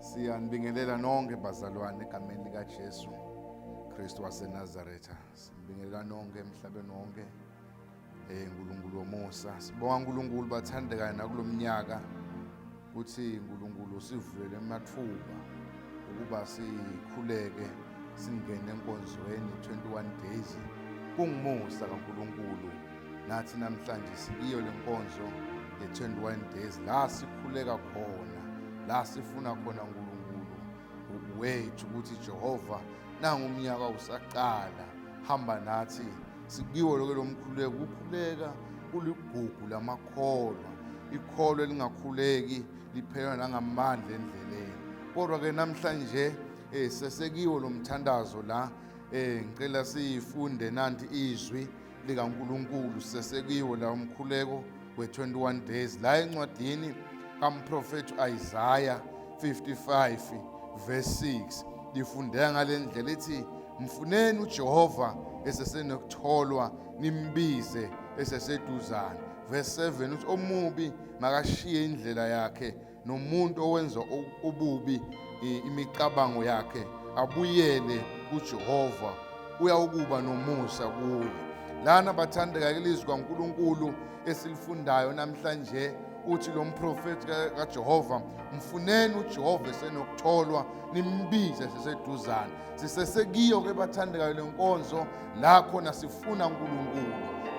Siyanibingelela nonke bazalwane egameni likaJesu Kristu waseNazaretha. Sibingelela nonke emhlabeni wonke. UNkulunkulu womusa. Sibonga uNkulunkulu bathandekayo nakulomnyaka ukuthi uNkulunkulu usivulele amathuba ukuba sikhuleke singene enkonzweni 21 days. Kungumusa kaNkulunkulu nathi namhlanje sikiyo lenkonzo ye-21 days la sikhuleka khona, la sifuna khona uNkulunkulu wethu ukuthi Jehova nangu umnyaka usaqala, hamba nathi. Sikiwo lokho lomkhuleko. Ukukhuleka kuligugu lamakholwa. Ikholwa elingakhuleki liphelelwa nangamandla endleleni. Kodwa ke namhlanje sesekiwo lo mthandazo la, ngicela sifunde nanti izwi likaNkulunkulu. Sesekiwo la umkhuleko we-21 days la encwadini kamprofethi Isaiah 55 verse 6, lifundeka ngale ndlela ethi: mfuneni uJehova esesenokutholwa, nimbize eseseduzane. Verse 7 uthi: omubi makashiye indlela yakhe, nomuntu owenza ububi imicabango yakhe, abuyele kuJehova, uyawukuba nomusa kuye. Lana bathandeka ilizwi kaNkulunkulu esilifundayo namhlanje, uthi lo mprofethi kaJehova: mfuneni uJehova esenokutholwa, nimbize seseduzane. Sisesekiyo ke bathandekayo lenkonzo la khona sifuna uNkulunkulu,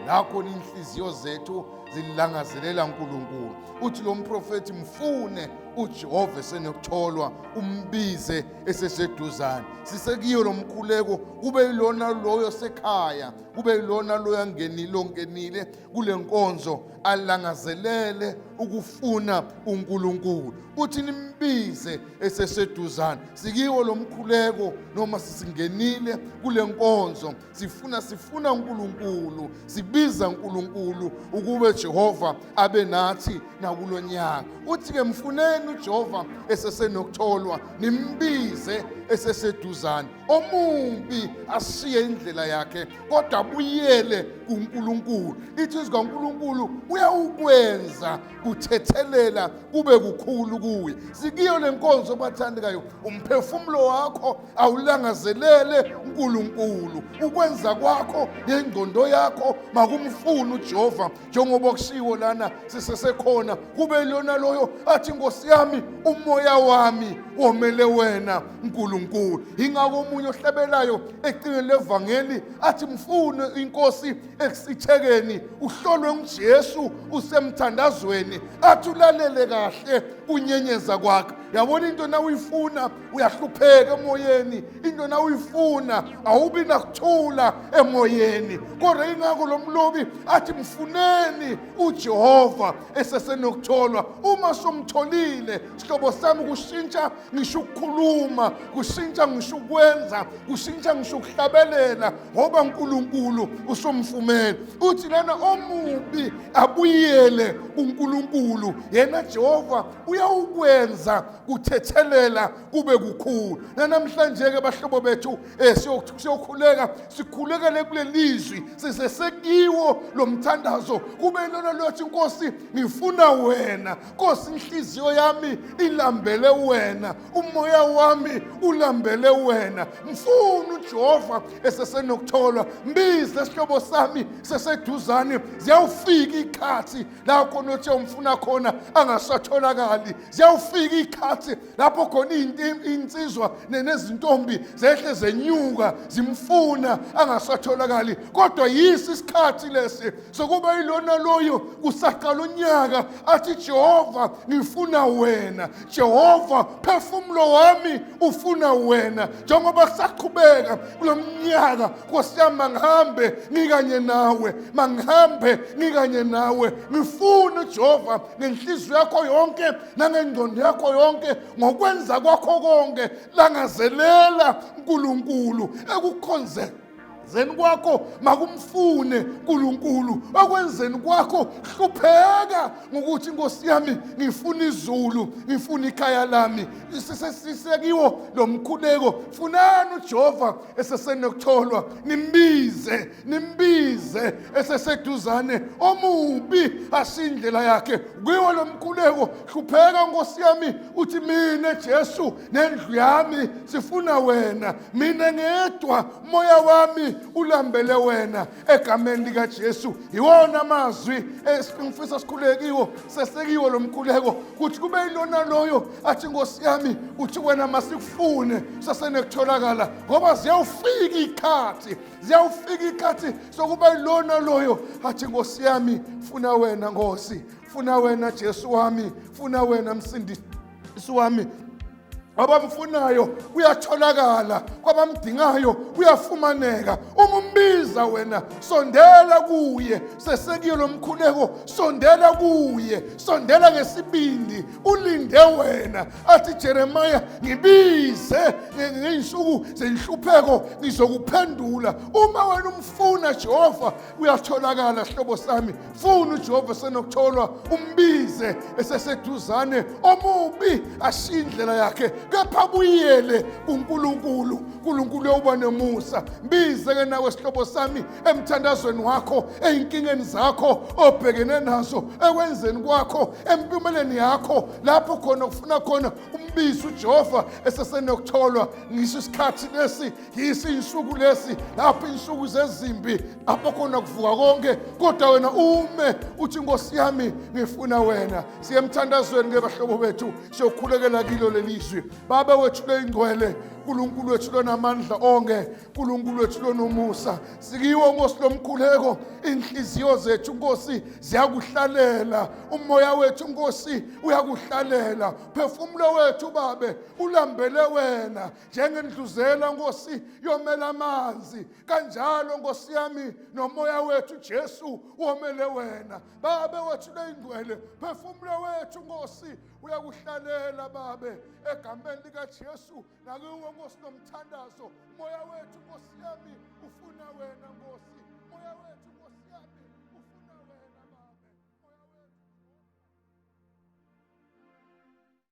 la khona inhliziyo zethu zilangazelela uNkulunkulu. Uthi lo mprofethi: mfune uJehova esenokutholwa, umbize eseseduzane. Sisekiyo lo mkhuleko, kube yilona loyo sekhaya, kube yilona loyo angenile ongenile kule nkonzo alangazelele ukufuna uNkulunkulu. Uthi nimbize eseseduzane. Sikiwo lo mkhuleko noma sisingenile kule nkonzo, sifuna uNkulunkulu, sibiza uNkulunkulu ukube Jehova abe nathi nakulonyaka. Uthi ke mfuneni uJehova esesenokutholwa, nimbize eseseduzane. Omubi ashiye indlela yakhe kodwa abuyele kuNkulunkulu. Ithi izwi kaNkulunkulu uyawukwenza kuthethelela kube kukhulu kuye. Sikiyo lenkonzo bathandekayo, umphefumulo wakho awulangazelele uNkulunkulu, ukwenza kwakho nengqondo yakho makumfune uJehova, njengoba kushiwo lana sisesekhona. Kube lona loyo athi: Nkosi yami, umoya wami womele wena uNkulunkulu. Ingakho omunye ohlabelayo ecingeni levangeli athi: mfune inkosi ekusithekeni, uhlolwe nguJesu usemthandazweni, athi ulalele kahle kunyenyeza kwakhe. Yabona into na uyifuna uyahlupheka emoyeni, into na uyifuna awubi nakuthula emoyeni. Kodwa ingakho lo mlobi athi mfuneni uJehova esesenokutholwa. Uma somtholile, sihlobo sami, kushintsha ngisho ukukhuluma, kushintsha ngisho ukwenza, kushintsha ngisho ukuhlabelela, ngoba uNkulunkulu usomfumele. Uthi lana omubi abuyele kuNkulunkulu, yena Jehova uyawukwenza kuthethelela kube kukhulu. Namhlanje ke bahlobo bethu, siyokhuleka, sikhulekele kulelizwi, sisesekiwo lo mthandazo. Kube lona lothi: Nkosi, ngifuna wena Nkosi, inhliziyo yami ilambele wena, umoya wami ulambele wena. Mfuna uJehova esesenokutholwa, mbize sihlobo sami seseduzane. Ziyawufika ikhathi la khona othi umfuna khona angasatholakali. Ziyawufika ikhathi lapho khona insizwa nezintombi zehle zenyuka zimfuna angasatholakali. Kodwa yisi isikhathi lesi sokuba yilona loyo kusaqala unyaka athi: Jehova, ngifuna wena. Jehova, phefumulo wami ufuna wena. Njengoba kusaqhubeka kulomnyaka, Nkosi yami, mangihambe ngikanye nawe, mangihambe ngikanye nawe. Ngifuna uJehova ngenhliziyo yakho yonke nangengqondo yakho yonke, ngokwenza kwakho konke. Langazelela uNkulunkulu ekukhonze Zeni kwakho makumfune uNkulunkulu, okwenzeni kwakho hlupheka ngokuthi inkosi yami ngifuna izulu, ngifuna ikhaya lami. Sisekiwo lo mkhuleko, funani uJehova esesenokutholwa, nimbize, nimbize eseseduzane, omubi asindlela yakhe. Kuyiwo lo mkhuleko, hlupheka nkosi yami, uthi mina Jesu nendlu yami sifuna wena, mina ngedwa moya wami ulambele wena, egameni likaJesu. Iwona amazwi esingifisa sikhulekiwo, sesekiwo lo mkhuleko, ukuthi kube yilona loyo athi nkosi yami, uthi wena masikufune sasenekutholakala, ngoba ziyawufika ikhathi, ziyawufika ikhathi sokuba yilona loyo athi nkosi yami, funa wena Nkosi, funa wena Jesu wami, funa wena Msindisi wami. Abamfunayo uyatholakala, kwabamdingayo uyafumaneka. Uma umbiza wena, sondela kuye, sesekiyo lomkhuleko, sondela kuye, sondela ngesibindi, ulinde wena. Athi Jeremiah, ngibize ngey'nsuku zenhlupheko, ngizokuphendula. Uma wena umfuna Jehova, uyatholakala sihlobo sami. Funa uJehova senokutholwa, umbize eseseduzane. Omubi ashiye indlela yakhe, kepha buyele kuNkulunkulu. uNkulunkulu uyoba nemusa. Mbize ke nawe sihlobo sami emthandazweni wakho, ey'nkingeni zakho obhekene nazo, ekwenzeni kwakho, empumeleni yakho, lapho khona ufuna khona umbize uJehova esesenokutholwa. Ngisho isikhathi lesi, yiso iy'nsuku lesi, lapho iy'nsuku zezimbi, lapho khona kuvuka konke, kodwa wena ume uthi nkosi yami ngifuna wena. Siye emthandazweni ke bahlobo bethu, siyokhulekela kilo lelizwi. Baba wethu leyingcwele, uNkulunkulu wethu lonamandla onke, uNkulunkulu wethu lonomusa, sikiwo Nkosi lomkhuleko, inhliziyo zethu Nkosi ziyakuhlalela, umoya wethu Nkosi uyakuhlalela, phefumulo wethu Babe ulambele wena, njengendluzela Nkosi yomela amanzi, kanjalo Nkosi yami nomoya wethu Jesu womele wena. Babe wethu leyingcwele, phefumulo wethu Nkosi uyakuhlalela Babe, egameni likaJesu. Nakuwo Nkosi nomthandazo, moya wethu Nkosi yami ufuna wena Nkosi.